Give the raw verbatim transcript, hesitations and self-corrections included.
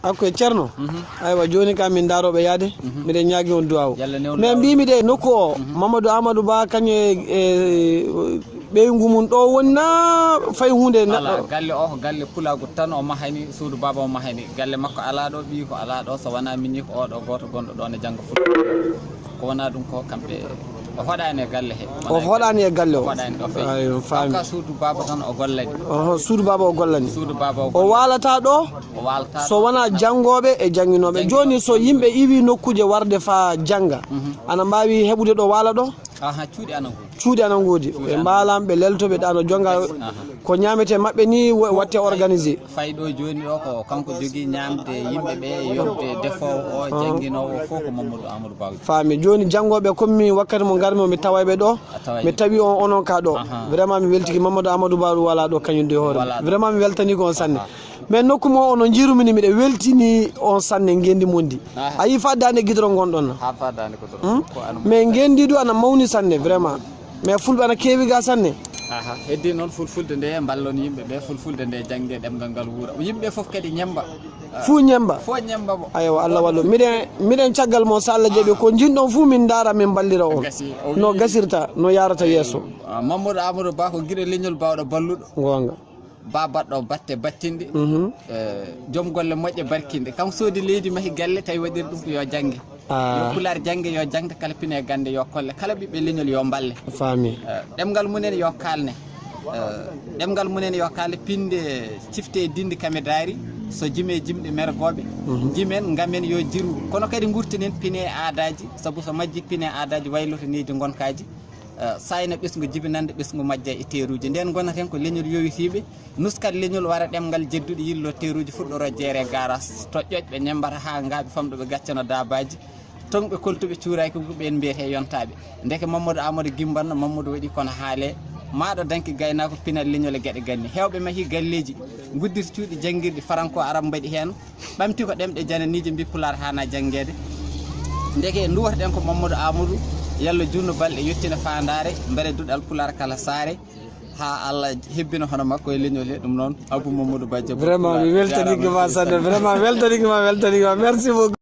Hakko e Ceerno. Mhm. Aywa, jooni ka min ndaarooɓe yaade. Mhm. Miɗen ñaagi on duwaaw. Yalla newnu mais laawol. Mbimi de nokku o, mhm, Mamadou Amadou Ba kañum e, e ɓeyngu mum ɗo woni na fay huunde neɗɗo. Ala, galle o ko galle pulaagu tan o mahani, suudu baaba o mahani. Galle makko alaa ɗo ɓiyi ko alaa ɗo, so wonaa mini ko oɗo gooto gonɗo ɗo ne jannga fuɗɗo. Ko wonaa ɗum ko kamɓe, o hoɗaani e galle he. O hoɗaani e galle o. O hoɗaani ɗo feewi. Ayo, faami. Kanko suudu baaba tan o gollani. Oho, suudu baaba o gollani. Suudu baaba o O gollani. Waalata ɗo? O waalata so ɗo. Wonaa janngooɓe e jannginooɓe. Jannginooɓe. Jooni so yimɓe iwi nokkuuje warde faa jannga, mhm, ana mbaawi heɓude ɗo waala ɗo? Aha, cuuɗi ana ngoodi. Cuuɗi ana ngoodi. Cuuɗi ɓe ana mbaalan, ɓe lelto, ɓe ɗaano jonnga. Aha. Ko ñaametee maɓɓe ni wa-, watte organisé. Fay ɗo jooni ɗo ko kanko jogii ñaamde yimɓe ɓe, yoɓde defoowo o, ah, jannginoowo o, fof ko Mamadou Amadou Ba. Faami. Jooni janngooɓe comme min wakkati mo ngarmi o, mi taway ɓe ɗo. A taway. Mi tawi on, onon ka ɗo. Aha. Vraiment mi weltiki Mamadou Amadou Ba ɗum wala ɗo kañum de hoore. Wala ɗo. Vraiment mi weltani ko on sanne. Aha. Mais nokku mo ono njiirumi ni miɗe weltini on sanne ngenndi mon ndi. Aha. A yii fa daande gidoro ngonɗon na? Ha fa daande gidoro. Hmm? Ko an mais ngenndi ɗum ana mawni sanne vraiment. Mais fulɓe ana keewi ga sanne. Aha, heddi noon fulfulde nde mballon yimɓe ɓe, fulfulde nde jannge ɗemngal ngal wuura. Yimɓe fof kadi ñemmba. Fuu ñemmba. Fof ñemmba mo. Aywa, Allah wallu. Miɗen, miɗen caggal mo so Allah jaɓi ko jinɗon fuu min ndaara min mballira on. Gasi, o no wi gasirta, no yaarata yeeso. Ah, Mamadou Amadou Ba ko giɗo leñol baawɗo balluɗo. Goonga. Ba baɗɗo batte battinɗe. Mhm. Eh, joom golle moƴƴe barkinɗe. Kam soodi leydi mahi galle tawi waɗiri ɗum ko yo jannge. Ah. Yo pulaar jannge, yo jaŋde kala pine e gannde, yo kolle kala ɓiɓɓe leñol, yo mballe. Faami. Eh, ɗemngal mumen yo kaalne. Eh, ɗemngal mumen yo kaalne, pinde cifte e dindi kame daari, so jime jimɗe mergooɓe, mhm, jimen ngamen yo jiru. Kono kadi ngurtinen pine e aadaaji, sabu so majji pine e aadaaji wayloto neydi ngonkaaji. Eh, sayna ɓesngu jibinande ɓesngu majja e teeruuji. Nden ngonaten ko leñol yowitiiɓe, nuskat leñol wara ɗemngal jedduɗo yillo teeruuji fuɗɗoro jeere garas. To ƴoƴɓe ñemmbata haa ngaaɓi famɗo ɓe gaccano daabaaji. Toŋɓe koltuɓe cuuraaki ko ɓeen mbiyetee yontaaɓe. Ndeke Mamadou Amadou gimbanno, Mamadou waɗi kono haale. Maaɗo danki gaynaako pinal leñol e geɗe ganni. Heewɓe mahi galleeji, ngudditi cuuɗi janngirɗi faranko arab mbaɗi heen. Ɓamti ko ɗemɗe jananiije mbi pulaar haana janngeede. Ndeke nduwotoɗen ko Mamadou Amadou, yalla junno balɗe yettina faandaare, mbele duɗal pulaar kala saare. Haa Allah hebbina hono makko e leñol he, ɗum noon Abou Mamadou Ba Diabo. Vraiment mi weltanike ma sanne, vraiment weltanike ma, weltanike ma. Merci beaucoup.